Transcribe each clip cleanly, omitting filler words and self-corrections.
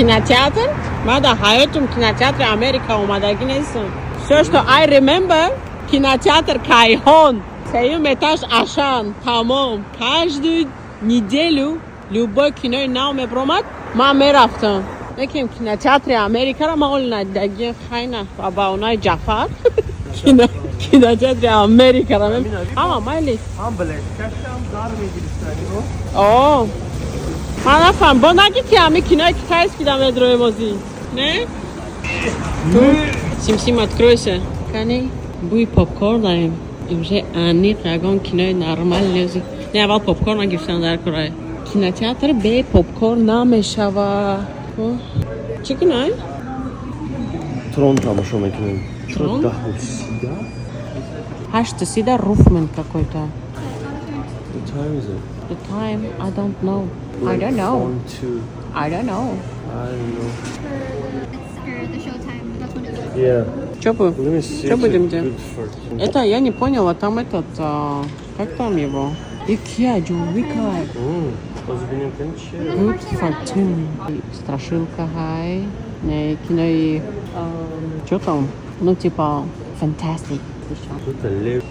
Кинотеатр? Ман дар ҳаётум кинотеатри Америка омадагӣ нестам. Все, что I remember, кинотеатр Кайҳон. Сеюм этаж Ашан. Тамом. Каждую неделю любой кинои нав мебромад, ман мерафтам. Лекин кинотеатри Америкаро ман оли надидагиам. Хайна ба баонаи Ҷафар. Кинотеатри Америкаро ҳама майли. Ҳам билеткашам зар мегирифтани. О, ман нафаҳм, бо нагид, ки ҳами кинои китайский да медроем озӣ. Не? Симсим, откройся. Кани, бӯи попкорн даем. Уже аниқ ягон кинои нормал нези. Не, аввал попкорн нагирифтан дар курай. Кинотеатр бе попкорн намешава. Чӣ киной? Трон тамошо мекунем. Трон? 10:30-да? 8:30-да Руфман какой-то. What time is it? The time, I don't know. I don't know. One, two. I don't know. I don't know. It's for the show time. That's when it's. Yeah. Чё бы? Let me see. Чё будем делать? Good for Это я не поняла, там этот, как там его? Икия, Джовика. Боз бинем, кани чия. Good Fortune. Страшилка, хай. Не, кинои. Чё там? Ну, типа, fantastic. Тут лев.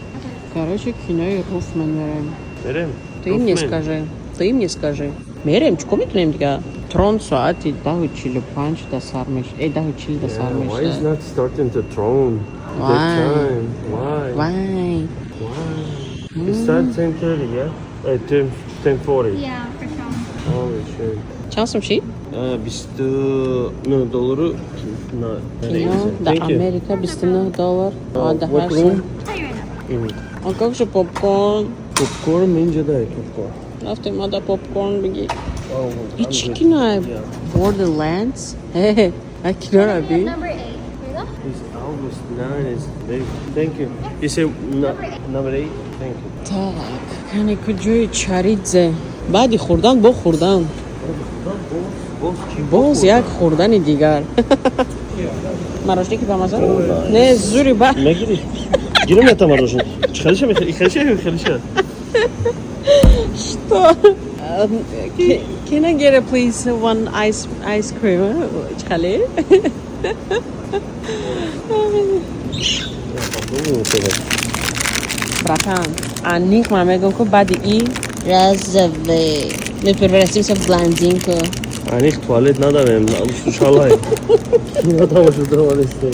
Короче, кинои Руфман мерем. Мерем. Ты мне скажи. Ты мне скажи. Мерем, чӣ мекунем дига? Трон соати 10:45 да сар меш. Эй, 10:40 да сар Why is меша. Not starting the Throne? Why? That time. Why? Why? Why? It starts 10:30, yeah? 10, 10:40. Yeah, for sure. Holy shit. Чанд сум шид? 29 доллару. На, Кино да Thank you. Америка 29 доллар. А, да, What room? Tell you right now. А как же попкорн? Попкорн инҷа дай попкорн. Рафтем, ада попкорн бигир. Oh, И чӣ киное? Borderlands? Э, а кино би? Number eight. Here you go. It's August 9 is big. Thank you. You say no, number 8? Thank you. Так, кане, куҷои Чаридзе? Баъди хӯрдан бо хӯрдан. Боз як хӯрдани дигар. Мороженое ба маза? Не, зури ба. Мегири? Гирам это мороженое. Чӣ хелиша мехоҳӣ? Хелиша ё хелиша? Что? Can I get a please one ice cream? Чӣ хеле? Попробуй вот это. Братан, аниқ ман мегӯям, ку баъди и разовый. Мы превратимся в блондинку. Аниқ туалет надавем, шалай. Кино тамошо давалесте.